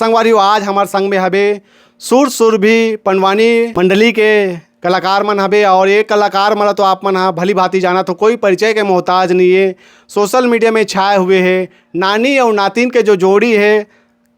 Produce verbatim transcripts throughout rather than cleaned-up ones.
संगवारी हो, आज हमर संग में हबे सुर सुरभि पंडवानी मंडली के कलाकार मन हबे। और ये कलाकार मन ला तो आप मन ह भली भांति जानत हो, कोई परिचय के मोहताज नहीं है, सोशल मीडिया में छाए हुए है। नानी और नातिन के जो जोड़ी है,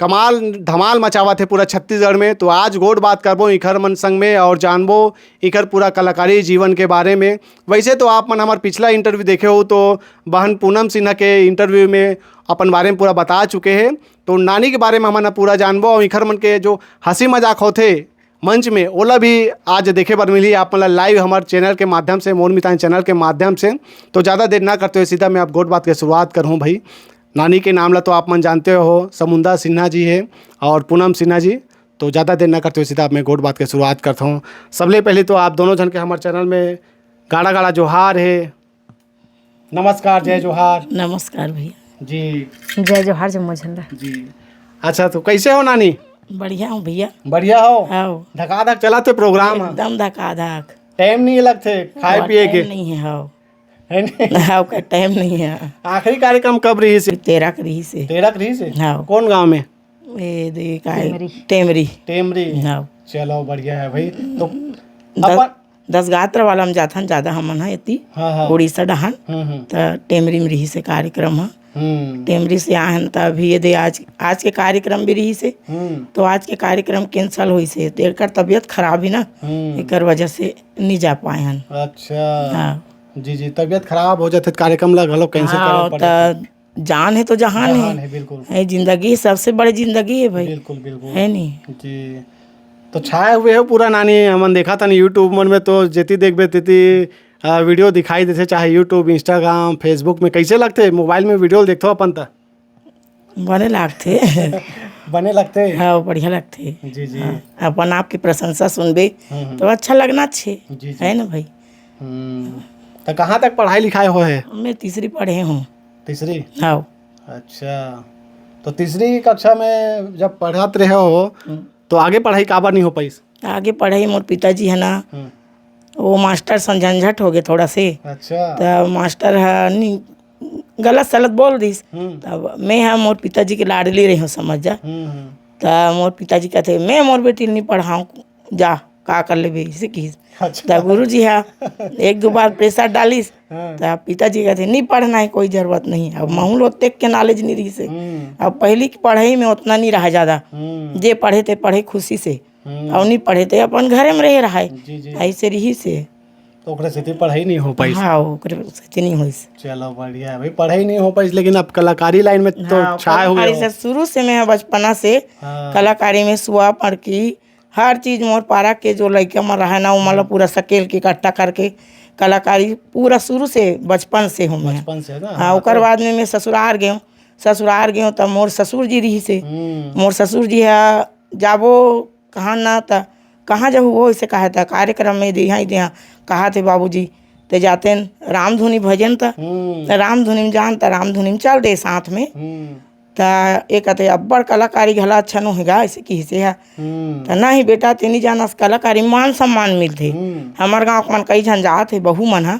कमाल धमाल मचावत है पूरा छत्तीसगढ़ में। तो आज गोठ बात करबो इखर मन संग में और जानबो इखर पूरा कलाकारी जीवन के बारे में। वैसे तो आप मन हमर पिछला इंटरव्यू देखे हो, तो बहन पूनम सिन्हा के इंटरव्यू में अपन बारे में पूरा बता चुके हैं। तो नानी के बारे में हमन ह पूरा जानबो और इखर मन के जो हंसी मजाक होथे मंच में, ओला भी आज देखे बर मिलही आप मन ला लाइव हमर चैनल के माध्यम से, मोर मितान चैनल के माध्यम से। तो ज़्यादा देर ना करते हुए सीधा मैं अब गोठ बात के शुरुआत करहूँ भाई। नानी के नाम ला तो आप मन जानते हो, समुंदा सिन्हा जी है और पूनम सिन्हा जी। तो ज़्यादा देर ना करते हुए सीधा मैं गोठ बात के शुरुआत करता हूँ। सबले पहले तो आप दोनों झन के हमर चैनल में गाड़ा गाड़ा जोहार है। नमस्कार, जय जोहार। नमस्कार भैया। जी। जय जोहार, जय मोर झंडा। जी। अच्छा, तो कैसे हो नानी? बढ़िया हूँ भैया। बढ़िया हो? हाँ। धकाधक चलत हे प्रोग्राम ह? एकदम धकाधक। टाइम नहीं लगथे खाए और पिए के? टाइम नहीं है, हाँ। है नहीं? हाँ, ओकर टाइम नहीं है। आखिरी कार्यक्रम कब रहिस हे? तेरह के रहिस हे। तेरह के रहिस हे? हाँ। कौन गांव में? ए, दे, का हे? टेमरी। टेमरी। टेमरी। हाँ। चलो, बढ़िया है भाई। तो दस, अपन दस गात्र वाला में जाथन ज्यादा हमन ह एती, हाँ, हाँ। उड़ीसा डहान। हम्म, हम्म। त टेमरी में रहिस हे कार्यक्रम ह। हम्म। टेमरी से आहन त अभी ये दे आज, आज के कार्यक्रम भी रहिस हे। हम्म। तो आज के कार्यक्रम कैंसिल होइस हे। तो एकर तबीयत खराब हे ना, हम्म। एकर वजह से नहीं जा पाए हन। अच्छा। हाँ। जी, जी, तबीयत खराब हो जाथे त कार्यक्रम ला घलो कैंसिल हाँ, करे पड़े। त जान हे तो जहान हे। जहान हे, बिल्कुल। ए, जिंदगी सबसे बड़े जिंदगी हे भाई। बिल्कुल, बिल्कुल। हे नी? जी। तो छाए हुए हो पूरा नानी, हमन देखत हन YouTube मन में तो जेती देखबे तेती, आ, वीडियो दिखाई देथे, चाहे YouTube, Instagram, Facebook में। कैसे लगथे मोबाइल में वीडियो देखथो अपन त? बने लागथे। बने लगथे? हाँ, बढ़िया लगथे। जी, जी। हाँ, अपन आप के प्रशंसा सुनबे हम्म, हम्म। तो अच्छा लगना छे, जी, जी। हे ना भाई? हम्म। त कहाँ तक पढ़ाई लिखाई हो हे? मैं तीसरी पढ़े हूँ। तीसरी? हाँ। अच्छा, तो तीसरी कक्षा में जब पढ़त रहे हो, हम्म। तो आगे पढ़ाई काबर नहीं हो पाइस? आगे पढ़ाई मोर पिताजी है ना, हम्म। वो मास्टर सन झंझट हो गए थोड़ा से। अच्छा। त मास्टर ह नी, गलत सलत बोल दिस। हम्म। तब मैं ह मोर पिताजी के लाडली रही हूँ, समझ जा। हम्म, हम्म। त मोर पिताजी कहते, "मैं मोर बेटी ल नहीं पढ़ाऊँ, जा, का कर लेबे?" ऐसे किहिस। अच्छा। त गुरुजी ह एक दो बार प्रेशर डालिस, हाँ। त पिताजी कहते, "नहीं पढ़ना है, कोई जरूरत नहीं।" अब महूँ ल ओतेक के नॉलेज नहीं रहिस हे। हम्म। अब पहली की पढ़ाई में उतना नहीं रहा ज्यादा। हम्म। जे पढ़े ते पढ़े खुशी से, हम्म। और नहीं पढ़े ते अपन घरे में रहे रहाय। जी, जी। ऐसे रहिस हे। तो ओकरे सेती पढ़ाई नहीं हो पाइस? हाँ, ओकरे सेती नहीं होइस। चलो, बढ़िया है भाई, पढ़ाई नहीं हो पाइस, लेकिन अब कलाकारी लाइन में तो हाँ, छाए हुए कलाकारी हो। से शुरू से मैं बचपना से हाँ। कलाकारी में सुआ पड़की हर चीज मोर पारा के जो लइका मन रहे ना, ओमन ला हम्म। पूरा सकेल के इकट्ठा करके कलाकारी पूरा शुरू से बचपन से हूँ मैं। बचपन से ना? हाँ, हाँ, ओकर तो बाद में मैं ससुरार गेंव। ससुरार गेंव त मोर ससुर जी रिहिस हे। हम्म। मोर ससुर जी ह जाबो कहाँ ना त कहाँ जहू वो ऐसे कहा था कार्यक्रम में देहा ही देहा कहा थे बाबूजी, ते जाते न रामधुनी भजन त हम्म। त रामधुनी में जान त रामधुनी में चल दे साथ में। हम्म। त ये कहते अब्बड़ कलाकारी घला अच्छा नो हेगा, ऐसे किहिस हे। हम्म। त नहीं बेटा, ते नहीं जानस, कलाकारी मान सम्मान मिलथे। हम्म। हमर गाँव के मन कई झन जात हे, बहू मन ह,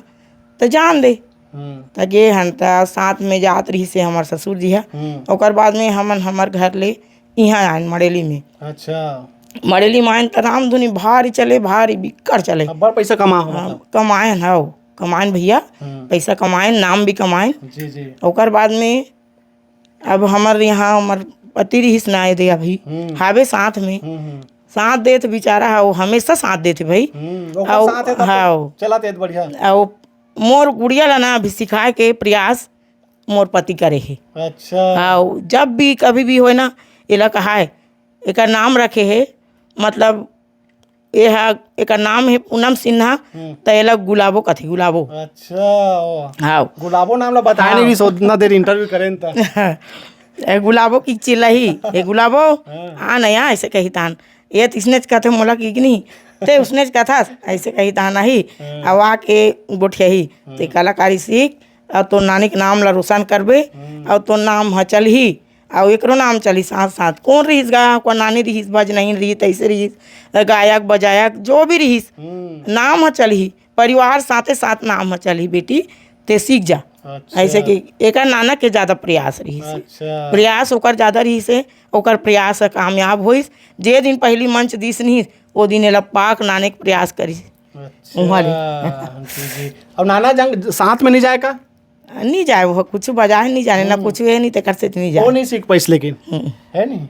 त जान दे। हम्म। त गे हन त साथ में जात रहिस हे हमर ससुर जी ह। हम्म। ओकर बाद में हमन हमर घर ले इहाँ आयन मड़ेली में। अच्छा। मड़ेली में आयन त रामधुनी भारी चले, भारी बिक्कट चले। अब्बड़ पैसा कमा हो हाँ, मतलब। कमायन, हव, कमायन भैया, हम्म। पैसा कमायन, नाम भी कमायन। जी, जी। ओकर बाद में अब हमर यहाँ हमर पति रिहिस ना, ये दे अभी हम्म। हावे साथ में। हम्म, हम्म। साथ देत बिचारा ह, वो हमेशा साथ देत भाई। हम्म, ओकर अउ, साथ हे तब तो हाँ। चलत हे बढ़िया। अउ मोर गुड़िया ला ना अभी सिखाए के प्रयास मोर पति करे हे। अच्छा। हाँ, जब भी कभी भी होय ना, एला कहाय, एकर नाम रखे हे, मतलब, ये हा, एकर नाम हे पूनम सिन्हा, हम्म। त एला गुलाबो कथे, गुलाबो। अच्छा, ओ। हाँ। गुलाबो नाम ला बताए हाँ। नहीं रहिस, उतना देर इंटरव्यू करेन त। ए गुलाबो की चिल्लाही, ए गुलाबो, हाँ। आ नया, ऐसे कही तान। ये त इसने च कथे मोला की नहीं, ते उसने च कथस, ऐसे कही तान आही। हाँ। अब आके गोठियाही, ते हाँ। कलाकारी सीख, अउ तोर नानी के नाम ला रोशन करबे, हम्म। अउ तोर नाम ह चलही, अउ एकरो नाम चलही साथ साथ। कौन रहिस गा, ओकर नानी रहिस, भजनहीन रहिस, तैसे रहिस, गायक बजायक जो भी रहिस, हम्म। नाम ह चलही, परिवार साथे साथ नाम ह चलही बेटी, ते सीख जा। अच्छा। ऐसे कि एकर नाना के ज्यादा प्रयास रहिस हे। अच्छा। प्रयास ओकर ज्यादा रहिस हे, ओकर प्रयास ह कामयाब होइस। जे दिन पहली मंच दिस नहीं, वो दिन एला पाक नाने के प्रयास करिस। अच्छा। उहाँ ले। जी, जी। अब नाना जंग साथ में नहीं जाए का? नहीं जाए, वो कुछ बजाए नहीं जाने, ना हम्म। कुछ ये नहीं, तेकर से नहीं वो जाए। नहीं सीख पाइस लेकिन, हम्म। है नहीं?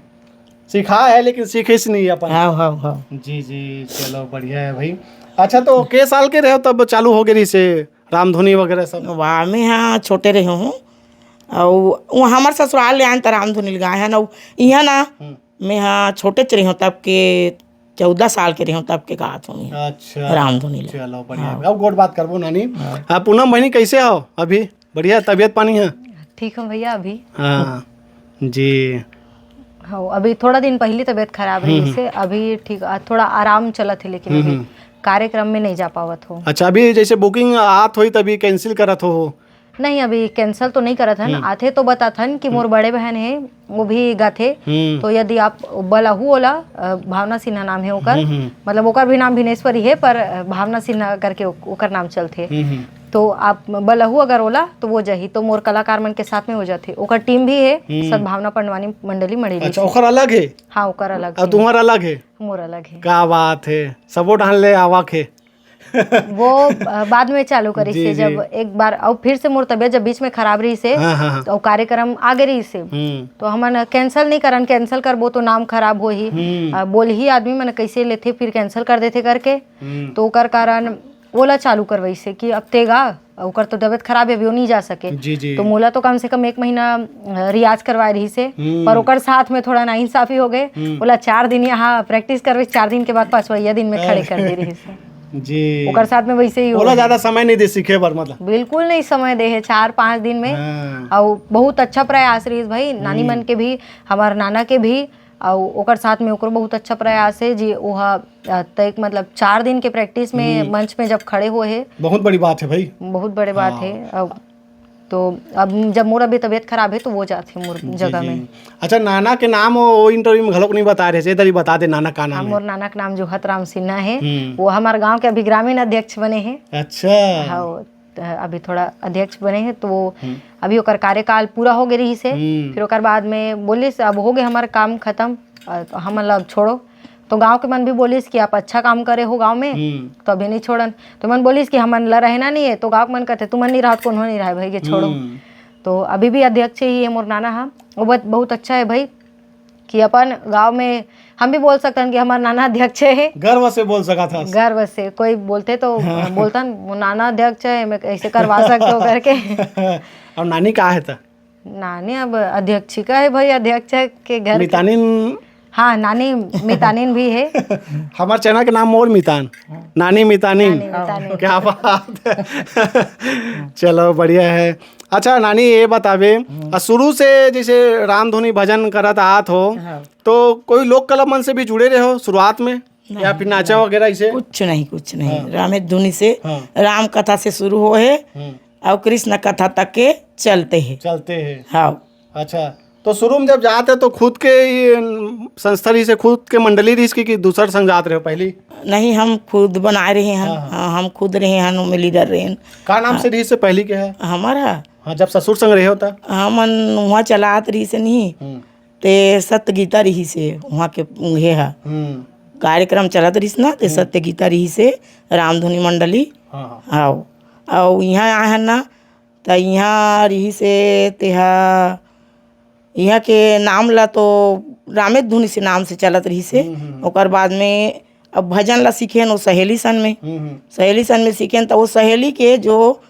सिखा है लेकिन सीखिस नहीं अपन। हाँ, हाँ, हाँ। जी, जी, चलो बढ़िया है भाई। अच्छा, तो के साल के रहे हो तब चालू हो गए से रामधुनी वगैरह सब? वाह, मैं हाँ छोटे रहे हूँ। और वो हमार ससुराल ले आन त रामधुनी गाए हैं ना, यहाँ ना हम्म। मैं हाँ छोटे च रहे हूँ तब के, चौदह साल के रहे हूँ तब के गात हूँ मैं अच्छा। रामधुनी ला। चलो बढ़िया। हाँ। अब गोठ बात करबो नानी। हाँ। आ, पूनम बहनी कैसे हो अभी? बढ़िया तबीयत पानी है? ठीक हूँ भैया अभी। हाँ जी। हाँ, अभी थोड़ा दिन पहली तबीयत खराब हम्म, रहिस हे, अभी ठीक, आ, थोड़ा आराम चलत हे, लेकिन हम्म, अभी हम्म। कार्यक्रम में नहीं जा पावत हो। अच्छा, अभी जैसे बुकिंग आत होई तभी कैंसिल करत हो? नहीं, अभी कैंसिल तो नहीं करत हन, हम्म। आथे तो बताथन कि हम्म। मोर बड़े बहन हे, वो भी गाथे। हम्म। तो यदि आप बलहू ओला, अ, भावना सिन्हा नाम हे ओकर, हम्म, हम्म। मतलब ओकर भी नाम भिनेश्वरी हे, पर, अ, भावना सिन्हा करके ओ-, ओकर नाम चलथे। हम्म, हम्म। तो आप बलहू अगर ओला, तो वो जही, तो मोर कलाकार मन के साथ में हो जाथे। ओकर टीम भी हे, हम्म। सद्भावना पंडवानी मंडली मड़ेली अच्छा, से। ओकर अलग हे? हाँ, ओकर अलग अउ हे। तुम्हार अलग हे? मोर अलग हे। का बात हे, सबो डहन ले आवक हे। वो, अ, बाद में चालू करिस जी, हे, जब जी। एक बार, अउ फिर से मोर तबीयत जब बीच में खराब रहिस हे, हाँ, हाँ, हाँ। तो कार्यक्रम आगे रहिस हे। हम्म। तो हमन कैंसिल नहीं करन, कैंसिल करबो तो नाम खराब होही। हम्म। अ, बोलही आदमी मन कैसे लेथे, फिर कैंसिल कर देथे करके। हम्म। तो ओकर कारण ओला चालू करवाइस हे कि अब ते गा, ओकर तो तबीयत खराब हे, अभी वो नहीं जा सके। जी, जी। तो मोला तो कम से कम एक महीना, अ, रियाज करवाए रहिस हे, हम्म। पर ओकर साथ में थोड़ा नाइंसाफी हो गए। हम्म। ओला चार दिन यहाँ प्रैक्टिस करवाइस, चार दिन के बाद पाँचवैया दिन में खड़े कर दे रहिस हे। जी। ओकर साथ में वैसे ही हो ओला गए। ज्यादा समय नहीं दे सीखे बर, मतलब? बिल्कुल नहीं समय दे हे, चार पाँच दिन में। हाँ। अउ बहुत अच्छा प्रयास रहिस भाई, नानी हम्म। मन के भी, हमार नाना के भी, अउ ओकर साथ में ओकरो बहुत अच्छा प्रयास हे जी। ओहा, अ, तय, मतलब, चार दिन के प्रैक्टिस में हम्म। मंच में जब खड़े हुए हे, बहुत बड़ी बात है भाई। बहुत बड़े बात हाँ। हे। अब तो अब जब मोर अभी तबीयत खराब हे, तो वो जाथे मोर जी, जगह जी। में। अच्छा, नाना के नाम वो, वो इंटरव्यू में घलोक नहीं बता रहे, इधर ही बता दे, नाना का नाम हाँ, है? मोर नाना के नाम जोहत राम सिन्हा हे। हम्म। वो हमार गांव के अभी ग्रामीण अध्यक्ष बने हे। अच्छा। हाँ, वो त-, अभी थोड़ा अध्यक्ष बने हे, तो वो हम्म। अभी ओकर कार्यकाल पूरा हो गए रहिस हे। हम्म। फिर ओकर बाद में बोलिस, "अब हो गए हमार काम खत्म, अ, तो हमन ला अब छोड़ो।" तो गांव के मन भी बोलिस कि आप अच्छा काम करे हो गांव में, हम्म। तो अभी नहीं छोड़न। तो मन बोलिस कि हमन ला रहना नहीं है, तो गांव के मन कहते, "तुमन नहीं रहो तो कोनो नहीं रहे भाई, के छोड़ो।" हम्म। तो अभी भी अध्यक्ष ही है मोर नाना हा, वो बहुत, बहुत अच्छा है भाई। कि अपन गांव में हम भी बोल सकतन कि हमार नाना अध्यक्ष हे। गर्व से बोल सकत हस। गर्व से कोई बोलते तो हाँ। बोलतन, "वो नाना अध्यक्ष हे, मैं ऐसे करवा सकत हो" करके। और नानी का हे त? नानी अब अध्यक्षिका हे भाई, अध्यक्ष के घर के। मितानिन? हाँ, नानी मितानिन भी हे। हमार चैनल के नाम मोर मितान, नानी मितानिन। नानी मितानिन। क्या बात है। चलो, बढ़िया है। अच्छा नानी, ये बतावे, हम्म। आ, शुरू से जैसे रामधुनी भजन करत आत हो, हाँ। तो कोई लोक कला मन से भी जुड़े रहे हो शुरुआत में, नहीं, या फिर नाचा नहीं। वगैरह इसे? कुछ नहीं, कुछ नहीं। हाँ। रामे धुनी से, हाँ। राम कथा से शुरू हो हे हम्म। और कृष्ण कथा तक के चलते हैं। चलते हैं। हाँ। अच्छा, तो शुरू में जब जाते तो खुद के ये, न, संस्था रहिस हे, खुद के मंडली रहिस कि, कि दूसर संग जात रहे हो पहली? नहीं, हम खुद बनाए रहे हन। हाँ, हाँ। हाँ, हम खुद रहे हन, ओमे लीडर रहे हन। का नाम हाँ। से रहिस हे पहली के है? हमारा? हाँ, जब ससुर संग रहे हो त? हमन वहाँ चलात रहिस हे नहीं, हम्म। ते सत्य गीता रहिस हे, वहाँ के उहे हा। हम्म। कार्यक्रम चलत रहिस ना, ते हम्म। सत्य गीता रहिस हे, रामधुनी मंडली। हाँ, हाँ। हाँ। और यहाँ आए हन ना, त इहाँ रिहिस हे, तेहा, इहाँ के नाम ला तो रामे धुन से नाम से चलत रिहिस हे। हम्म, हम्म, हम्म। ओकर बाद में अब भजन ला सीखेन, वो सहेली सन में, हम्म, हम्म। सहेली सन में सीखेन, त वो सहेली के जो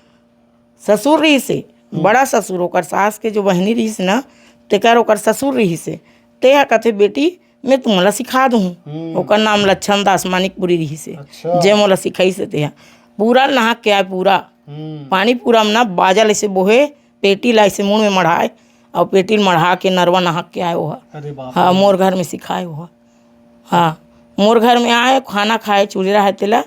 ससुर रिहिस हे, हम्म। बड़ा ससुर, ओकर सास के जो बहिनी रिहिस ना, तेकर ओकर ससुर रिहिस हे, तेहा कथे, "बेटी, मैं तुमला सिखा दूँ।" हम्म। ओकर नाम लक्षण दास मानिकपुरी रिहिस हे, अच्छा। जे मोला सिखाइस हे तेहा। पूरा नहा के आए, पूरा। हम्म। पानी पूरा में ना बाजा लइसे बोहे, पेटी ला अइसे मुड़ में मढ़ाए, अउ पेटी ल मढ़ा के नरवा नहा के आए ओहा। अरे बाप हाँ, रे। मोर घर में सिखाए ओहा। हाँ, मोर घर में आए, खाना खाए, चूल्हे रहे तेला,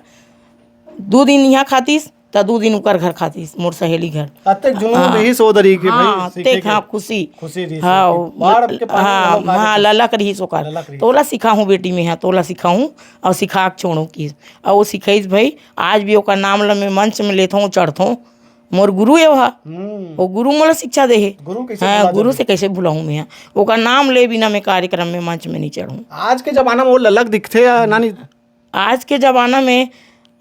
दू दिन इहाँ खातिस, त दू दिन ओकर घर खातिस, मोर सहेली घर। अतेक जुनून हाँ। रहिस ओ दरी के भाई, हाँ, सीखे अतेक, के हाँ, खुशी। खुशी रहिस हाँ, कि बाढ़ के पानी हाँ, घलो खा हाँ, लेतिस। ललक रहिस ओकर। ललक रहिस। तोला सिखाहूँ बेटी में, हाँ, तोला सिखाहूँ अउ सिखा के छोड़हूँ कि। अउ वो सिखाइस भाई, आज भी ओकर नाम ल मैं मंच में लेथों, चढ़थों, मोर गुरु ए ओहा। हम्म। वो गुरु मोला शिक्षा दे हे। गुरु कैसे हाँ, भुला गुरु जाबे? से कैसे भुलाहूँ मैं? ओकर नाम ले बिना मैं कार्यक्रम में, मंच में नहीं चढ़ूँ। आज के जमाना में वो ललक दिखथे या नानी? आज के जमाना में,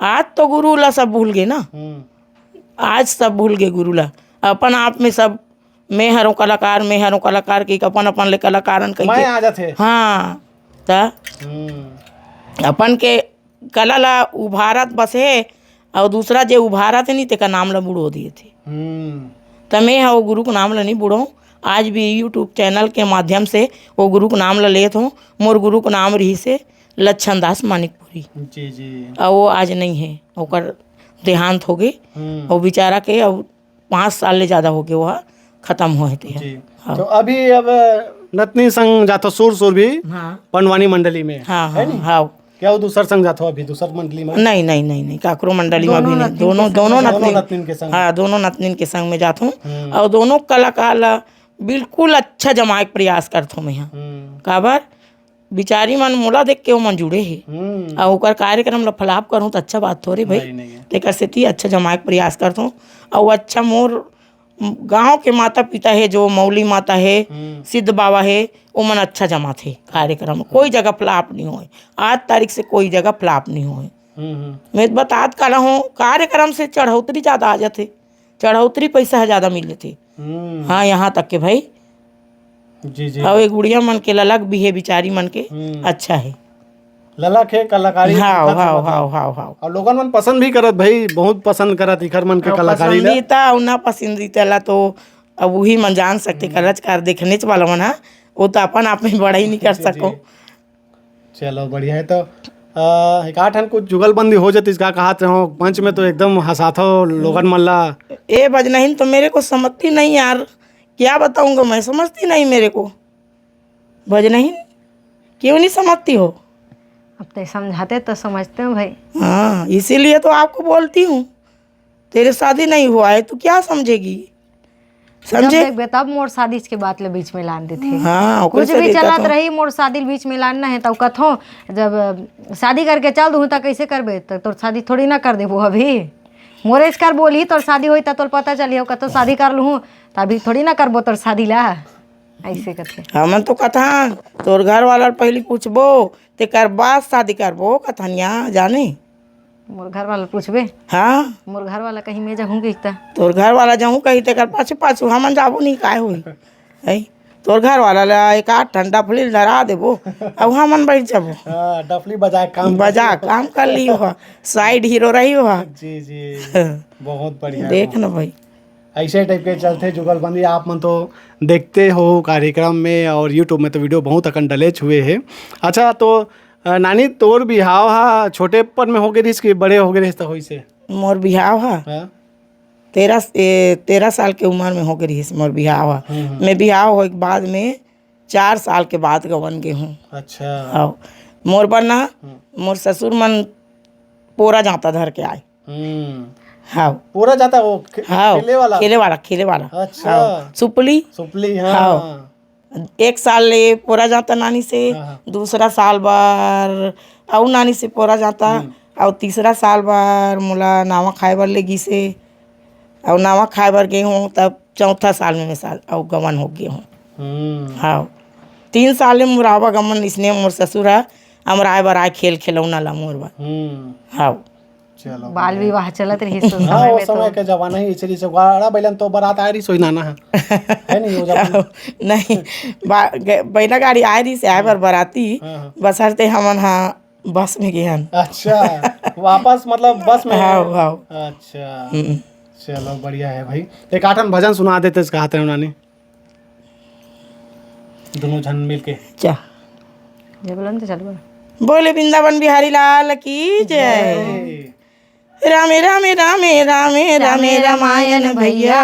आज तो गुरु ला सब भूल गए ना। हम्म। आज सब भूल गए गुरु ला। अपन आप में सब, मैं हरों कलाकार, मैं हरों कलाकार के अपन अपन ले कलाकारन कहिके। मैं आ जाथे। हाँ, त हम्म। अपन के कला ला उभारत बस हे, अउ दूसरा जे उभारत हे नी, तेकर नाम ला बुड़ो दिए थे। हम्म। त मैं ह वो गुरु के नाम ला नहीं बुड़ो। आज भी YouTube चैनल के माध्यम से वो गुरु के नाम ला लेत हूँ। मोर गुरु के नाम रहिस हे लक्षण दास मानिकपुरी। जी, जी। अउ वो आज नहीं है, ओकर देहांत हो गए। हम्म। वो बेचारा के अब पाँच साल ले ज्यादा हो गए, वो खत्म हुए थे। जी। हाँ। तो अभी अब नतनी संग जाथो सुर सुर भी हाँ। पंडवानी मंडली में, हाँ, है हाँ, नी? हाँ। क्या वो दूसर संग जाथो अभी दूसर मंडली में? नहीं, नहीं, नहीं, नहीं, काकरो मंडली में दोनों अभी नहीं। नतनीन दोनों, के संग दोनों जाथो। नतनीन। दोनों नतनीन के संग। हाँ, दोनों नतनीन के संग में जाथो। हम्म। अउ दोनों कलाकार ला बिल्कुल अच्छा जमाए के प्रयास करथो मैं ह। हम्म। काबर? बिचारी मन मोला देख के ओमन जुड़े हे। हम्म। अउ ओकर कार्यक्रम ला फलाप करहूँ त अच्छा बात थोरे भाई। नहीं, नहीं है। तेकर सेती अच्छा जमाए के प्रयास करथों। अउ अच्छा मोर गांव के माता पिता हे, जो मौली माता हे, हम्म। सिद्ध बाबा हे, ओमन अच्छा जमाथे कार्यक्रम। कोई जगह फलाप नहीं होए। आज तारीख से कोई जगह फलाप नहीं होए। हम्म, हम्म। मैं बतात काला हूँ, कार्यक्रम से चढ़ौतरी ज्यादा आ जाथे, चढ़ौतरी पैसा ह ज्यादा मिलथे। हम्म। हाँ, यहाँ तक के भाई। जी, जी। अउ एक गुड़िया मन के ललक भी हे, बिचारी मन के हम्म। अच्छा हे। ललक हे, कलाकारी हाव, दिखत हे हाव, मतलब। हाव, हाव, हाव। अउ लोगन मन पसंद भी करत भाई, बहुत पसंद करत इखर मन के अउ कलाकारी ला। पसंदीदा अउ ना पसंदीदा ला तो अब उही मन जान सकते, हम्म। कलाकार देखनेच वाला मन ह, वो तो अपन आप में बड़ाई नहीं कर जी, जी। सको। चलो, बढ़िया है। तो, अ, एकाध ठन कुछ जुगलबंदी हो जतिस का, कहत रहो, मंच में तो एकदम हंसाथो लोगन मन ला। ए बजनहिन तो मेरे को समझती नहीं यार, क्या बताऊंगा मैं, समझती नहीं मेरे को। बजनहिन, क्यों नहीं समझती हो? अब ते समझाते तो समझते हो भाई। हाँ, इसीलिए तो आपको बोलती हूँ। तेरे शादी नहीं हुआ है, तू क्या समझेगी? जब समझे? देखबे तब मोर शादी के बात ले बीच में लान देथे। हाँ, ओकरे कुछ से भी दिक्कत चलत हो। रही, मोर शादी बीच में लानना है, तब कथो, जब शादी करके चल दूँ, त कैसे करबे? त तोर शादी थोड़ी ना कर देबो अभी। मोरे इसकर बोली, तोर शादी होई, त तोर पता चली हो, कतो शादी कर लूँ, त अभी थोड़ी ना करबो तोर शादी ला। ऐसे कथे। हमन तो कथन, तोर घर वाला ल पहिली पूछबो, तेकर बाद शादी करबो, कथन या, जाने। मोर घर वाला पूछबे? हाँ। मोर घर वाला कहीं मैं जाहूँ कही त। तोर घर वाला जाहूँ कही, तेकर पाछू पाछू हमन जाबो नहीं, काय होई? है? तोर घर वाला ला एक आध ठन डफली डरा देबो, अब हमन बैठ जाबो। हाँ, डफली बजा के काम बजा कर काम कर ली हो, side hero रही हो। जी, जी। बहुत बढ़िया, देख बहुत। ना भाई। ऐसे type के चलथे जुगलबंदी। आप मन तो देखते हो कार्यक्रम में और YouTube में तो video बहुत अकन डलेच हुए है। अच्छा, तो, अ, नानी, तोर बिहाव हा छोटेपन में हो गए रहिस कि बड़े हो गए रहिस त होइस हे? मोर बिहाव हा हाँ? तेरह, ए, तेरह साल के उम्र में हो गए रहिस मोर बिहाव हा। हम्म, हम्म। मैं बिहाव होए के बाद में चार साल के बाद गवन गे हूँ। अच्छा। हाँ। मोर बर ना, हम्म। मोर ससुर मन पोरा जांता धर के आए। हम्म। हाँ। पोरा जांता वो खे-, हाँ, खेले वाला? खेले वाला, खेले वाला। अच्छा। हाँ, सुपली। सुपली, हाँ। हाँ। एक साल ले पोरा जांता नानी से, हाँ, हाँ। दूसरा साल बर अउ नानी से पोरा जांता, हम्म। अउ तीसरा साल बर मोला नावा खाए बर ले गिसे, अउ नावा खाए बर गे हूँ, तब चौथा साल में मैं साल अउ गवन हो गे हूँ। हम्म। हाँ, तीन साल में मोर आवागमन इसने मोर ससुर हा अमराए बर आए खेल खिलौना ला मोर बर। हम्म। हाँ। चलो, बाल बढ़िया। विवाह चलत रहिस उस हाँ, समय वो में समय तो। के जमाना ही ऐसे रहिस, गाड़ा बैलन तो बारात आए रहिस, सोई नाना है। है नहीं वो जमाना? नहीं, बा-, ग-, बैला गाड़ी आए रहिस, आए बर बाराती, हाँ, हाँ। बस हरते हमन हा बस में गे हन। अच्छा, वापस मतलब बस में? हाँ, हाँ। अच्छा। हम्म। चलो, बढ़िया है भाई। एक आठन भजन सुना देते, कहा थे उन्होंने। दोनों झन मिलके। जा। जय बोलन तो चल बोल। बोले वृंदावन बिहारी लाल की जय। जय। रामे, रामे, रामे, रामे, रामे, रामे रामायण भैया।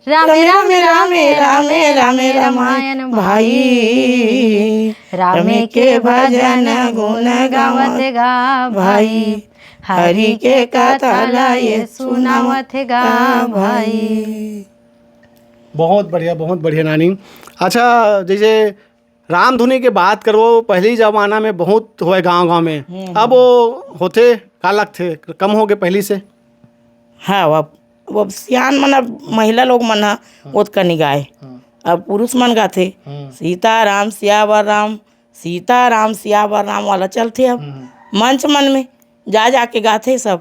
रामे, रामे, रामे, रामे, रामे रामायण भाई। रामे के भजन गुण गावत गा भाई। हरि के कथा ला ये सुनावत गा भाई। बहुत बढ़िया, बहुत बढ़िया नानी। अच्छा, जैसे रामधुनी के बात करबो, पहली जमाना में बहुत होए गांव-गांव में, हम्म, अब हम्म। वो होथे का लगथे, कम हो गए पहली से? हाँ, अब, अब सियान मन, अब महिला लोग मन ह ओतका नि गाए। अब पुरुष मन गाथे, "सीताराम सियावर राम, सीताराम सियावर राम" वाला चलथे। अब मंच मन में जा जा के गाथे सब,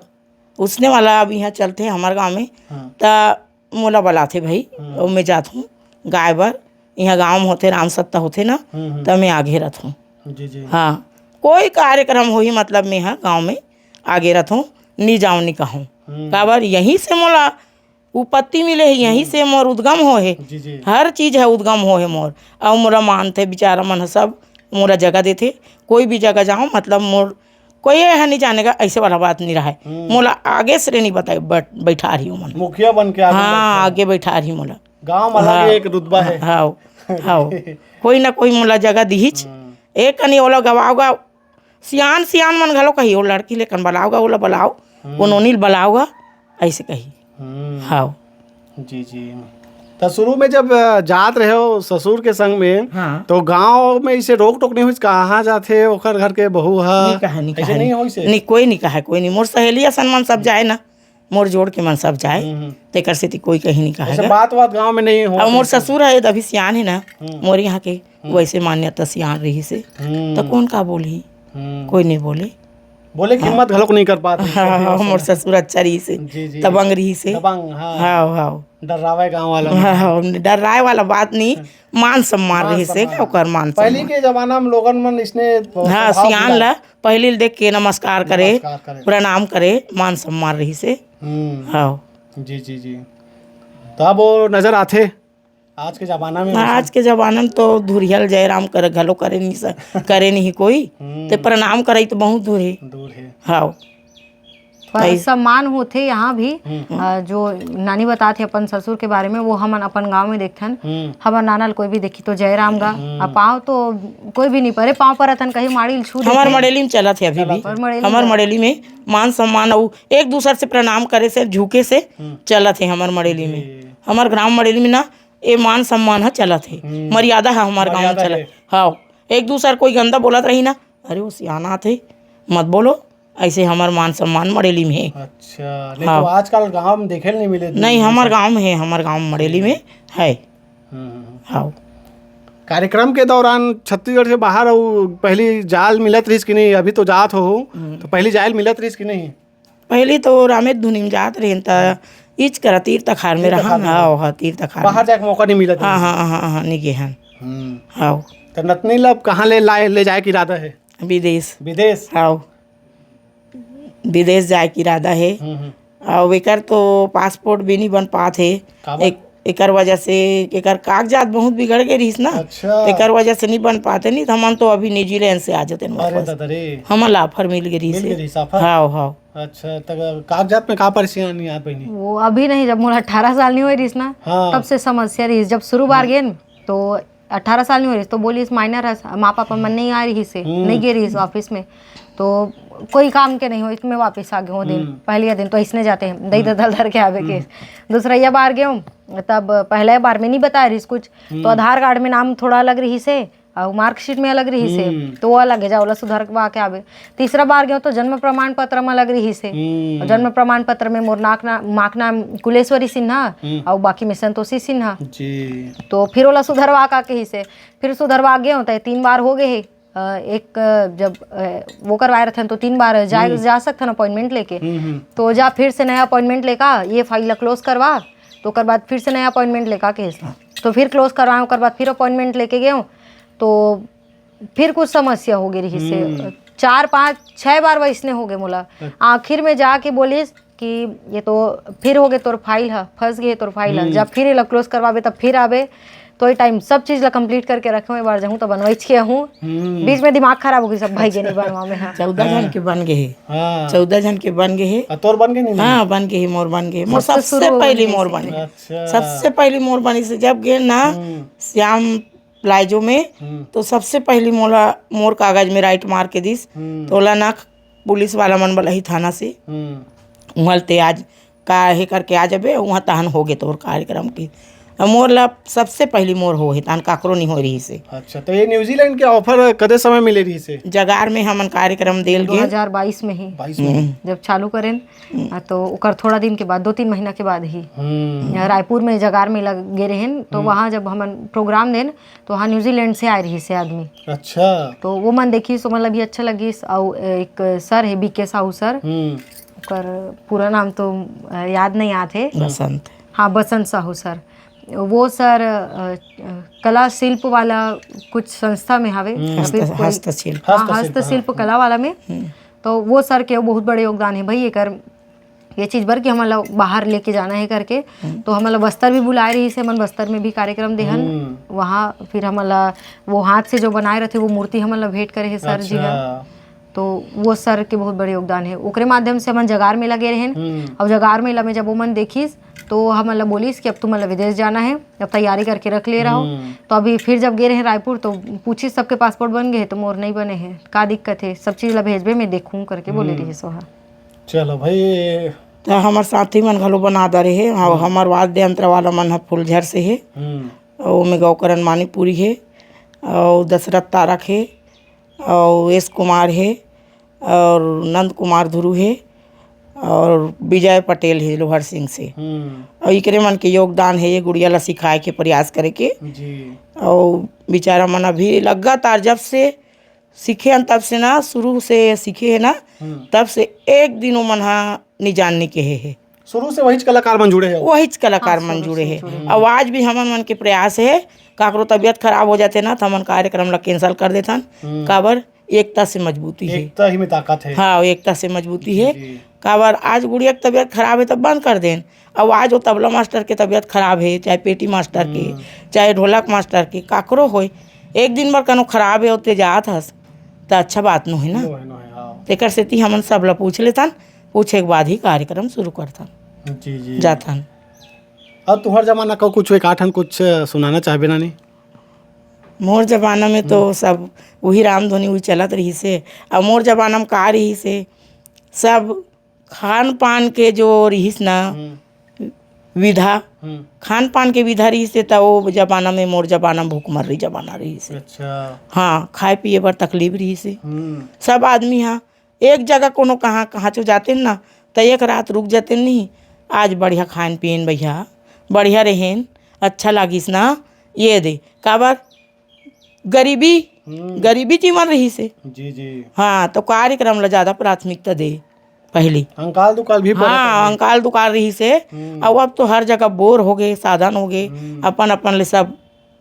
उसने वाला अब इहाँ चलथे हमर गाँव में। त मोला बलाथे भाई, अउ मैं जात हूँ गाए बर। इहाँ गाँव में होथे, राम सत्ता होथे ना, त मैं आगे रथूँ। जी, जी। हाँ, कोई कार्यक्रम होही, मतलब मैं ह गाँव में आगे रथूँ, नी जाऊँ नी कहूँ। काबर यहीं से मोला उपत्ति मिले हे, यहीं से मोर उद्गम हो हे। जी, जी। हर चीज ह उद्गम हो हे मोर। अउ मोला मानथे बिचारा मन ह सब, मोला जगह देथे। कोई भी जगह जाऊँ, मतलब मोर कोई ह नहीं जानेगा, ऐसे वाला बात नहीं रहा है। मोला आगे से नहीं बताए, बट बैठा रही हूँ मन। मुखिया बन के आगे हाँ, बैठा। आगे बैठा रही मोला। गाँव वाला हाँ, भी एक रुतबा है। हाँ, हाँ। कोई ना कोई मोला जगह दिहिच। एक कनी ओला गवाओगा, सियान, सियान मन घलो कही, "ओ लड़की लेकन बलाओगा, ओला बलाओ, ओ नोनी ल बलाओगा", ऐसे कही। हाँ। जी, जी। त शुरू में जब, अ, जात रहे हो ससुर के संग में, हाँ। तो गाँव में इसे रोक टोक नहीं हुई, कहाँ जाथे ओकर घर के बहू ह? नहीं कहा, नहीं ऐसे कहा, नहीं नहीं। होइसे? नहीं, कोई नहीं कहा, कोई नहीं। मोर सहेली असन मन सब जाए ना, मोर जोड़ के मन सब जाए, तेकर सेती कोई कहीं नहीं कहा ऐसे गा। बात वात गाँव में नहीं हो? अब मोर ससुर है, अभी सियान है ना, मोर यहाँ के, वैसे मान्यता सियान रही से, तो कौन का बोलही? कोई नहीं बोले। बोले कि हिम्मत घलोक नहीं कर पाते। हाँ, मोर ससुर अच्छा रही से, जी, जी। दबंग रही से। दबंग, हाँ। हाँ, हाँ। डर्रावे गाँव वाला हाँ, हाँ, डर्राए वाला बात नहीं, मान सम्मान मान रही से, सम्मान। ओकर मान पहली सम्मान। के जमाना में लोगन मन इसने हाँ, स्वभाव सियान मिला। ला पहली ल देख के नमस्कार करे, नमस्कार करे। प्रणाम करे, मान सम्मान रही से। हम्म। हाँ। जी, जी, जी। तो अब वो नजर आथे आज के जमाना में आज वैसे? के जमाना में तो धुरिहल जयराम कर घलो करे नहीं स-, करे नहीं कोई। हम्म। ते प्रणाम करई तो बहुत दूर है। दूर है। हाँ। पर ऐस- सम्मान होथे यहाँ भी। हम्म। अ, जो नानी बतात हे अपन ससुर के बारे में, वो हमन अपन गाँव में देखथन। हम्म। हमर नाना ल कोई भी देखी तो जय राम गा। हम्म। आ पाँव तो कोई भी नहीं परे, पाँव परत हन कहीं माड़ी ल छू हमर देथे। मड़ेली में चलत हे अभी चलत भी। हे। हमर मड़ेली में मान सम्मान अउ एक दूसर से प्रणाम करे से, झुके से हम्म। चलत हे हमर मड़ेली में। जी। हमर ग्राम मड़ेली में ना, ए मान सम्मान ह चलत हे, हम्म। मर्यादा ह हमर गाँव में मर्यादा चलत हे। हाँ, एक दूसर कोई गंदा बोलत रही ना, "अरे वो सियाना आथे, मत बोलो", ऐसे हमर मान सम्मान मड़ेली में हे। अच्छा, नहीं हाँ। तो आजकल गाँव में देखे ल नहीं मिले। नहीं, हमर गाँव में हे, हमर गाँव में मड़ेली में हे। हम्म, हम्म, हम्म। हाँ। कार्यक्रम के दौरान छत्तीसगढ़ से बाहर अउ पहली जाल मिलत रहिस कि नहीं? अभी तो जात हो, हम्म। तो पहली जाल मिलत रहिस कि नहीं? पहली तो रामेर धुनी में जात रहेन, त इच करा तीर तखार में तीर रहा तखार में ना, रहा। ओहा तीर तखार बाहर में। जाके मौका नहीं मिलत हाँ, रहिस। हाँ, हाँ, हाँ, नहीं गे हन। हम्म। हाँ। तो नतनी ला अब कहाँ ले लाए, ले जाए के इरादा है? विदेश। विदेश? हाँ। विदेश जाए के इरादा है। हम्म, हम्म। अउ एकर तो पासपोर्ट भी नहीं बन पात हे। काबर? एक, एकर वजह से, एकर कागजात बहुत बिगड़ गए रहिस ना। अच्छा। एकर वजह से नहीं बन पाते, नहीं तो हमन तो अभी न्यूजीलैंड से आ जाते अरे वापस। दादा रे। हमन ला ऑफर मिल गए रहिस मिल गए हे। रहिस ऑफर? हाँ, हाँ। अच्छा, त कागजात में का परेशानी आत बहिनी? वो अभी नहीं, जब मोला अठारह साल नहीं होए रहिस ना, हाँ। तब से समस्या रहिस। जब शुरू बार हम्म। गेन, तो अठारह साल नहीं होए रहिस, तो बोलिस माइनर हस, माँ पापा मन नहीं आ रहिस हे, हम्म। नहीं गे रहिस ऑफिस में, तो कोई काम के नहीं होइस, मैं वापस आ गे हूँ दिन, हम्म। पहले दिन तो इसने जाते हैं, दई हम्म। ददल धर के आवे के। हम्म। दूसरा ये बार गे हूँ, तब पहले बार में नहीं बता रहिस कुछ, तो हम्म। आधार कार्ड में नाम थोड़ा अलग रहिस हे, अउ मार्कशीट में अलग रहिस हे, हम्म। तो वो अलग है, जा ओला सुधरवा के आबे। तीसरा बार गेंव तो जन्म प्रमाण पत्र में अलग रहिस हे, हम्म। अउ जन्म प्रमाण पत्र में मोर नाक ना-, माक नाम कुलेश्वरी सिन्हा, हम्म। अउ बाकी में संतोषी सिन्हा। जी। तो फिर ओला सुधरवा का कहिस हे, फिर सुधरवा गेंव, त तीन बार हो गए हे। अ, एक, अ, जब, अ, वो करवाए रहथन तो तीन बार जाए, हम्म। जा सकथन अपॉइंटमेंट लेके। हम्म, हम्म। तो जा फिर से नया अपॉइंटमेंट लेका, ये फाइल ला क्लोज करवा, तो ओकर बाद फिर से नया अपॉइंटमेंट लेका कहिस। तो फिर क्लोज करवाए, ओकर बाद फिर अपॉइंटमेंट लेके गेंव, तो फिर कुछ समस्या हो गई रहिस हे। हम्म। चार, पाँच, छह बार वैसने हो गए मोला। अच्छा। आखिर में जाके बोलिस कि ये तो फिर हो गए तोर फाइल ह, फंस गए तोर फाइल ह। हम्म। जब फिर एला क्लोज करवाबे, तब फिर आबे, तो ये टाइम सब चीज ला कंप्लीट करके रखे हूँ, एक बार जाहूँ तो बनवाइच के आहूँ। हम्म। बीच में दिमाग खराब हो गई सब भाई के नहीं बनवा में, हाँ। चौदह झन हाँ। के बन गए हे। हाँ। चौदह झन के बन गए हे। आ, तोर बन गए नहीं? हाँ, बन गए हे, मोर बन गए हे। मोर सबसे सबसे शुरू पहली बन गई मोर से। बने। अच्छा। सबसे पहली मोर बनी से जब गए ना, हम्म। श्याम प्लाजो में, हम्म। तो सबसे पहली मोला, मोर कागज में राइट मार के दिस, हम्म। तोला ना पुलिस वाला मन बलाही थाना से, हम्म। उहाँ ते आज का हे करके आ जाबे, उहाँ तहन होगे तोर कार्यक्रम की। अउ मोर ला सबसे पहिली मोर होहे, तान काकरो नहीं होए रहिस हे। अच्छा, तो ये न्यूजीलैंड के offer कते समय मिले रहिस हे? जगार में हमन कार्यक्रम देल गे। दो हज़ार बाईस में ही, बाईस में। हम्म। जब चालू करेन, हम्म। हाँ, तो ओकर थोड़ा दिन के बाद, दो तीन महीना के बाद ही, हम्म। यहाँ रायपुर में जगार मेला गे रहेन, तो हम्म। वहाँ जब हमन program देन, तो वहाँ न्यूजीलैंड से आए रहिस हे आदमी। अच्छा। तो वो मन देखिस, तो मतलब भी अच्छा लगिस। अउ एक sir हे, बी के साहू sir, हम्म। ओकर पूरा नाम तो, अ, याद नहीं आत हे। बसंत। हाँ, बसंत साहू sir। वो sir, अ, अ, कला शिल्प वाला कुछ संस्था में हवे, हम्म। या फिर हस्त-, कोई, हस्तशिल्प। हाँ, हस्तशिल्प, हस्तशिल्प हाँ। कला वाला में। हम्म। तो वो sir के बहुत बड़े योगदान हे भाई, एकर, ये चीज बर कि हमन ला बाहर लेके जाना हे करके। हम्म। तो हमन ला बस्तर भी बुलाए रहिस हे, हमन बस्तर में भी कार्यक्रम देहन। हम्म। वहाँ फिर हमन ला वो हाथ से जो बनाए रहिथे, वो मूर्ति हमन ला भेंट करे हे sir जी ह। अच्छा। तो वो sir के बहुत बड़े योगदान हे। ओकरे माध्यम से हमन जगार मेला गे रहेन। हम्म। अउ जगार मेला में जब वो मन देखिस, तो हमन ला बोलिस कि अब तुमन ला विदेश जाना हे, अब तैयारी करके रख ले रहो। हम्म। तो अभी फिर जब गे रहेन रायपुर, तो पूछिस, "सबके passport बन गे हे?" तो मोर नहीं बने हे, का दिक्कत हे? सब चीज ला भेजबे, मैं देखूं करके बोले हम्म। रहिस ओहा। चलो भाई। त हमर साथी मन घलो बना दे रहे हे। हाँ, हम्म। हमर वाद्य यंत्र वाला मन ह फुलझर से हे। हम्म। अउ ओमे गौकरण मानिकपुरी हे, अउ दशरथ तारक हे, अउ एस कुमार हे, अउ नंद कुमार धुरू हे, अउ विजय पटेल हे लोहरसिंग से। हम्म। अउ इकरे मन के योगदान हे ये गुड़िया ला सिखाए के प्रयास करे के। जी। अउ बेचारा मन अभी लगातार जब से सीखे हन तब से ना, शुरू से सीखे हे ना, हम्म। तब से एक दिन ओमन हा निजान नइ केहे हे। शुरू से वहीच कलाकार मन जुड़े हे। वहीच कलाकार हाँ, मन शुरू जुड़े से हे। जुड़े हे। अउ आज भी हमन मन के प्रयास हे, काकरो तबीयत खराब हो जाथे ना, त हमन कार्यक्रम ला cancel कर देथन। हम्म। काबर? एकता से मजबूती हे। एकता ही में ताकत हे। हाँ, एकता से मजबूती जी, हे। जी। काबर? आज गुड़िया के तबीयत खराब हे, त बंद कर देन। अब आज वो तबला मास्टर के तबीयत खराब हे, चाहे पेटी मास्टर के, हम्म। चाहे ढोलक मास्टर के, काकरो होय, एक दिन बर कनो खराब हे, ओते जात हस, त अच्छा बात नोहे ना। नोहे, नोहे, हाँ। तेकर सेती हमन सब ला पूछ लेथन, पूछे के बाद ही कार्यक्रम शुरू करथन। जी, जी। जाथन। अब तुहर जमाना का कुछ एक आठन कुछ सुनाना चाहबे नानी? मोर जमाना में तो हम्म। सब उही रामधुनी उही चलत रहिस हे। अब मोर जमाना में का रहिस हे, सब खान पान के जो रिहिस ना हम्म। विधा, हम्म। खान पान के विधा रिहिस हे, त ओ जमाना में, मोर जमाना में भुखमरी जमाना रिहिस हे। अच्छा। हाँ, खाए पिए बर तकलीफ रिहिस हे। हम्म। सब आदमी हा एक जगह कोनो कहाँ, कहाँ चो जाते ना, त एक रात रुक जाते नहीं। आज बढ़िया खान पीन भैया, बढ़िया रहेन, अच्छा लागिस ना, ये दे। काबर? गरीबी, हम्म। गरीबी जीवन रहिस हे। जी, जी। हाँ, तो कार्यक्रम ला ज्यादा प्राथमिकता दे पहली। अंकाल दुकाल भी पड़त हाँ, रहे। अंकाल दुकाल रहिस हे। हम्म। अब, अब तो हर जगह बोर हो गे, साधन हो गे, हम्म। अपन अपन ले सब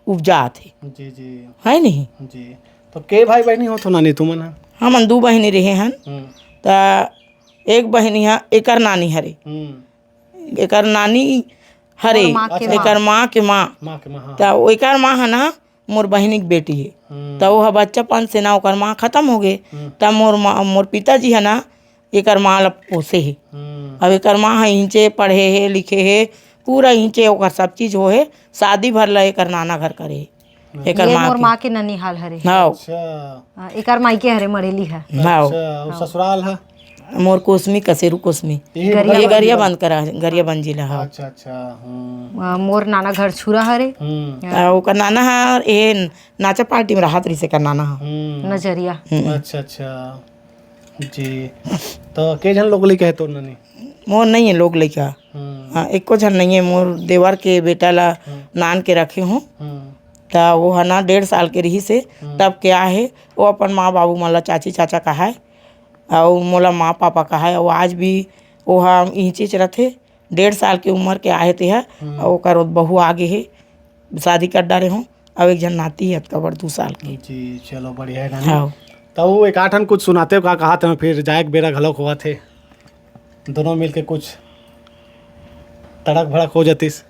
उपजात हे। जी, जी। है नहीं? जी। तो के भाई बहिनी हो तो नानी तुमन ह? हमन दू बहिनी रहे हन। हम्म। त एक बहिनी ह, एकर नानी हरे। हम्म। एकर नानी हरे, मोर माँ के एकर माँ। माँ के माँ। माँ के माँ, हाँ। त एकर माँ ह ना, मोर बहिनी के बेटी हे। हम्म। त वो ह बच्चापन से ना, ओकर माँ खत्म हो गे। हम्म। त मोर माँ, मोर पिताजी ह ना, एकर माँ ला पोसे हे। हम्म। अब एकर माँ ह इहिंचे पढ़े हे, लिखे हे, पूरा इहिंचे ओकर सब चीज हो हे। शादी भर ला एकर नाना घर करे हे। एकर ये माँ मोर के। माँ के ननिहाल हरे। हाँ। अच्छा। हाँ, एकर मायके हरे मड़ेली ह। हाँ। अच्छा, अउ हाँ। ससुराल ह? मोर कोसमी, कसेरू कोसमी। ये गरिया ये गरियाबंद करा, गरियाबंद जिला ह। अच्छा, अच्छा, हम्म। अ, मोर नाना घर छुरा हरे। हम्म। हाँ। अ, ओकर नाना ह, ए, नाचा पार्टी में रहत रहिस एकर नाना ह। हम्म। नजरिया। हम्म। अच्छा, अच्छा। जी। तो के झन लोग लइका हे तोर ननी? मोर नहीं हे लोग लइका। हम्म। हाँ, एको झन नहीं हे। मोर देवर के बेटा ला हम्म। नान के रखे हूँ। हम्म। त वो ह ना डेढ़ साल के रहिस हे, हम्म। तब के आए हे। वो अपन माँ बाबू मन ला चाची चाचा कहाए, अउ मोला माँ पापा कहाए। अउ आज भी वो ह इहिंचेच रथे। डेढ़ साल के उम्र के आए हे तेहा, हम्म। अउ ओकर बहू आ गे हे, शादी कर डारे हूँ। अउ एक झन नाती हे अतका बड़, दू साल के। जी, चलो बढ़िया हे नानी। हाँ। त वो एक आठन कुछ सुनाते हो का, कहा थे फिर जाए के बेरा घलोक होवत हे, दोनों मिलके कुछ तड़क भड़क हो जातिस।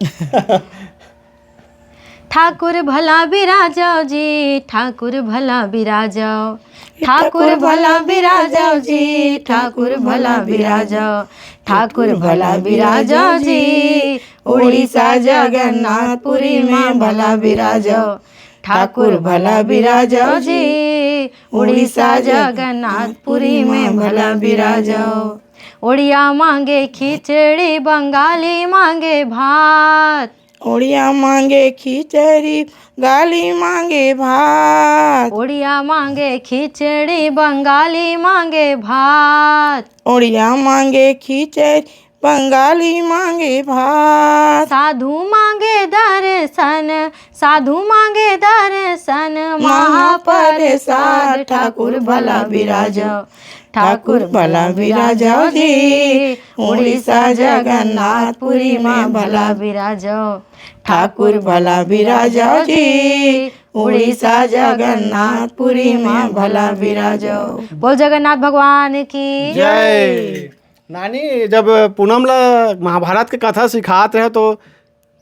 ठाकुर भला बिराजव जी, ठाकुर भला बिराजव, ठाकुर भला बिराजव जी, ठाकुर भला बिराजव, ठाकुर भला बिराजव जी, उड़ीसा जगन्नाथपुरी में भला बिराजव, ठाकुर भला बिराजव जी, उड़ीसा जगन्नाथपुरी में भला बिराजव। उड़िया मांगे खिचड़ी, बंगाली मांगे भात, ओड़िया मांगे खिचड़ी, बंगाली मांगे भात। ओड़िया मांगे खिचड़ी, बंगाली मांगे भात। ओड़िया मांगे खिचड़ी, बंगाली मांगे भात। साधु मांगे दर्शन, साधु मांगे दर्शन, महाप्रसाद ठाकुर भला बिराजो। ठाकुर भला बिराजो जी, उड़ीसा जगन्नाथपुरी में भला बिराजो। ठाकुर भला बिराजो जी, उड़ीसा जगन्नाथपुरी में भला बिराजो। बोल जगन्नाथ भगवान की। जय। नानी, जब पूनम ला महाभारत के कथा सिखात रहे तो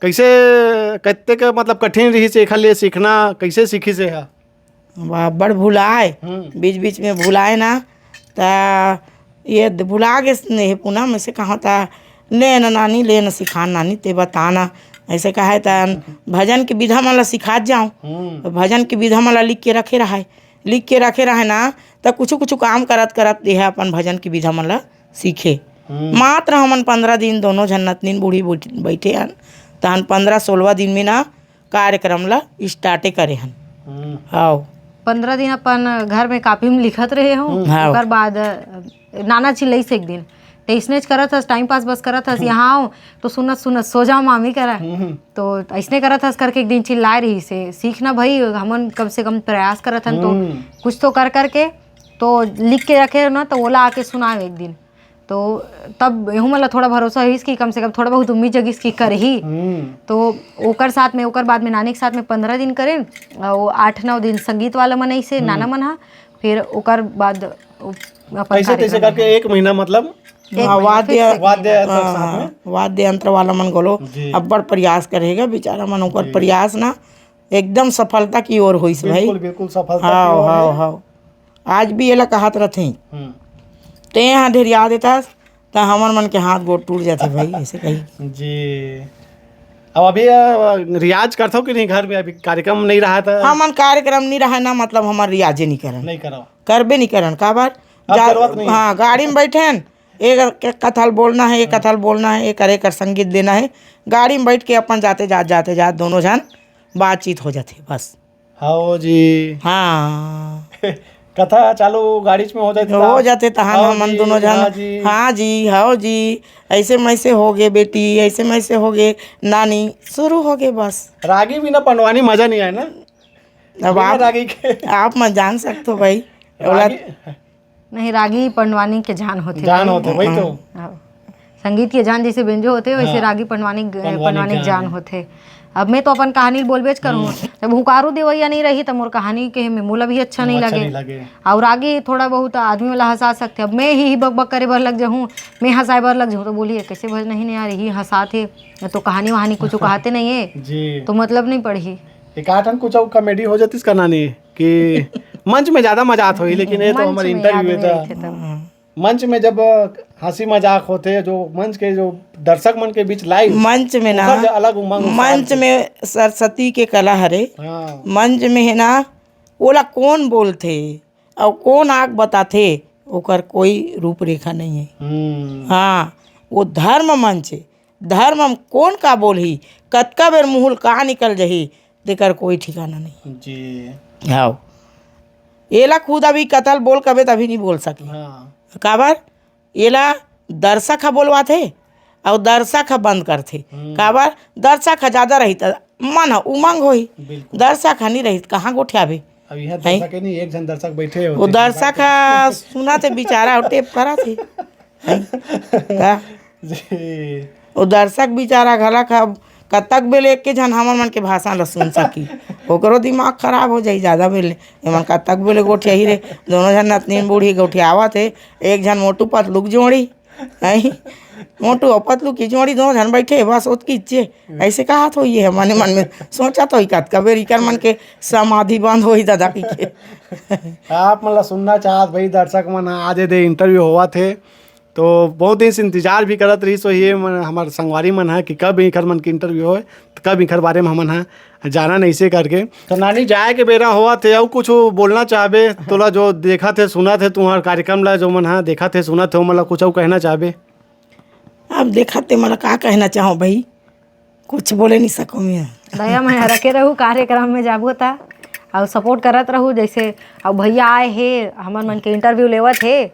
कैसे, कत्ते के मतलब कठिन रहिस एखर लिए सीखना, कैसे सीखिस एहा? बड़ भुलाए, हम्म। बीच बीच में भुलाए ना, त ये भुला गे नहीं पूनम, ऐसे कहा था, "ले ना नानी, ले ना सिखा नानी, ते बता ना।" ऐसे कहे त भजन के विधा मन ला सिखात जाओ। हम्म। तो भजन के विधा मन ला लिख के रखे रहाय, लिख के रखे रहाय ना, त कुछ कुछ काम करत करत ये अपन भजन के विधा मन ला सीखे। हम्म। मात्र हमन पंद्रह दिन दोनों झन नतनीन बूढ़ी बइठ-, बइठे हन, तहन पंद्रह सोलह दिन में ना कार्यक्रम ला स्टार्टे करे हन। हम्म। हाव। पंद्रह दिन अपन घर में कॉपी में लिखत रहे हो, हम्म। हाव। ओकर बाद, अ, नाना चिल्लइस एक दिन, "ते इसनेच करत हस, टाइम पास बस करत हस, हम्म। यहाँ आओ तो सुनत सुनत सो जाओ मामी करा।" हम्म। तो अइसने करत हस करके एक दिन चिल्लाए रहिस हे, "सीख ना भाई, हमन कम से कम प्रयास करत हन, तो हम्म। कुछ तो कर करके तो लिख के रखे हो ना, तो ओला आके सुनाओ एक दिन।" तो तब एहू मन ला थोड़ा भरोसा होइस कि कम से कम थोड़ा बहुत उम्मीद जगिस कि करही। हम्म। तो ओकर साथ में, ओकर बाद में नानी के साथ में पंद्रह दिन करेन, अउ आठ नौ दिन संगीत वाला मन अइसे, हम्म। नाना मन हा, फिर ओकर बाद अपन कैसे तैसे कार्यक्रम करके है। एक महीना मतलब एक हाँ, महीना वाद्य, फिर से एक वाद्य महीना। यंत्र हाँ, साथ में। हाँ, वाद्य यंत्र वाला मन घलो जी। अब्बड़ प्रयास करेगा बेचारा मन, ओकर जी। प्रयास ना एकदम सफलता की ओर होइस भाई। बिल्कुल, बिल्कुल सफलता की हाव, ओर हाव, है। हाव। आज भी एला कहत रथे, हम्म। "ते हा ढेरिया देथस, त हमर मन के हाथ गोड़ टूट जाथे भाई," ऐसे कही। जी। अब अभी, अ, रियाज करथो कि नहीं घर में? अभी कार्यक्रम नहीं रहा था? हमन कार्यक्रम नहीं रहा ना, मतलब हमर रियाजे नहीं करन। नहीं करो। करबे नहीं करन, काबर? अब जा-, जरूरत नहीं है। हाँ, गाड़ी में बैठे हैं, एक के कथल बोलना है, एक कथल बोलना है, एक करे कर संगीत देना है। गाड़ी में बैठ के अपन जाते जात, जाते जात दोनों झन बातचीत हो जाथे बस। हाव जी। हाँ। कथा चालू गाड़ी में हो जाथे हो तब। जाथे तहन हाव हमन जी, दोनों झन, हाँ जी। "हाँ जी, हाव जी, ऐसे मैसे हो गे बेटी, ऐसे मैसे हो गे नानी," शुरू हो गे बस। रागी बिना पंडवानी मजा नहीं आए ना? अब बिना आप, रागी के। आप मन जान सकथो भाई। ओला रागी नहीं, रागी पंडवानी के जान होथे जान भाई। होथे, वही तो। हाँ। संगीत के जान जैसे बेंजो होथे, वैसे हाँ। रागी पंडवानी, पंडवानी पंडवानी के जान जान होथे। अब मैं तो अपन कहानी बोलबेच करूँ। हम्म। जब हुंकारू देवैया नहीं रही, त मोर कहानी के में मोला भी अच्छा नहीं अच्छा लगे। नहीं लगे। अउ रागी थोड़ा बहुत आदमी वाला हंसा सकथे। अब मैं ही, ही बकबक करे बर लग जाहूँ, मैं हंसाए बर लग जाहूँ, तो बोलिए, "कैसे भजन नहीं, नहीं आ रही, हंसात हे, तो कहानी वहानी कुछ कहते नहीं है, जी। तो मतलब नहीं पड़ही।" एक आठ कुछ अउ comedy हो जातिस का नानी कि मंच में ज्यादा मजा आत होही, लेकिन ये तो मंच हमर में interview आदमी था। रहिथे तब। मंच में जब हंसी मजाक होथे, जो मंच के जो दर्शक मन के बीच live, मंच में ना, ओकर जो अलग उमंग उत्साह मंच होथे। में सरस्वती के कला हरे। हाँ। मंच में है ना, ओला कौन बोलथे अउ कौन आग बताथे, ओकर कोई रूपरेखा नहीं है। हम्म। हाँ, वो धर्म मंच है। धर्म म कोन का बोलही, कतका बेर मुँह ले का निकल जही, तेकर कोई ठिकाना नहीं। जी। हाव। एला खुद अभी कथल बोल कबे त अभी नहीं बोल सके। हाँ। काबर? एला दर्शक ह बोलवाथे अउ दर्शक ह बंद करथे। हम्म। काबर? दर्शक ह ज्यादा रही त मन ह उमंग होही। बिल्कुल। दर्शक ह नहीं रही त कहाँ गोठियाबे? अब यहाँ हैं? दर्शक ही नहीं, एक झन दर्शक बैठे वो होते हैं, दर्शक बात ह सुनत हे बेचारा अउ टेप करत हे। हैं? का? जी। वो दर्शक बेचारा घलक ह, कतक बेले एक के झन हमर मन के भाषण ल सुन सकी। ओकरो दिमाग खराब हो जाई, ज्यादा बेले। एमन कतक बेले गोठियाही रे, दोनों झन नतनीन बूढ़ी गोठियावत हे, एक झन मोटू पतलू के जोड़ी, हैं? मोटू अउ पतलू की जोड़ी, दोनों झन बैठे, बस ओतकी इच्चे। ऐसे कहत होई हे, मने मन में सोचत होई, कतका बेर इकर मन के समाधि बंद होई दादा की के। आप मन ला सुनना चाहत भाई, दर्शक मन आज दे interview होवत हे, तो बहुत दिन से इंतजार भी करत रहिस होही ये मन, हमर संगवारी मन ह कि कब इखर मन के interview होय, त कब इखर बारे में हमन ह जाना नहीं से करके। तो नानी, जाए के बेरा होवत हे, अउ कुछ बोलना चाहबे? तोला जो देखत हे, सुनत हे, तुम्हार कार्यक्रम ला जो मन ह देखत हे, सुनत हे, ओमन ला कुछ अउ कहना चाहबे? अब देखत हे, मन का कहना चाहो भाई? कुछ बोले नहीं सकूँ मैं। दया मया रखे रहू, कार्यक्रम में जाबो त अउ सपोर्ट करत रहू। जैसे अब भैया आए हे, हमन मन के इंटरव्यू लेवत हे,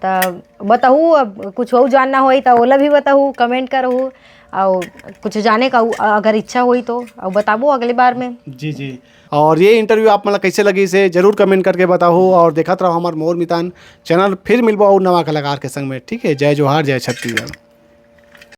त बताहू, अब कुछ अउ जानना होई त ओला भी बताहू, कमेंट करहू, अउ कुछ जाने का अगर इच्छा होई तो अउ बताबो अगली बार में। जी जी। और ये इंटरव्यू आप मन ला कैसे लगिस हे, जरूर कमेंट करके बताहू और देखत रहो हमार मोर मितान चैनल। फिर मिलबो अउ नवा कलाकार के संग में, ठीक है। जय जोहार, जय छत्तीसगढ़।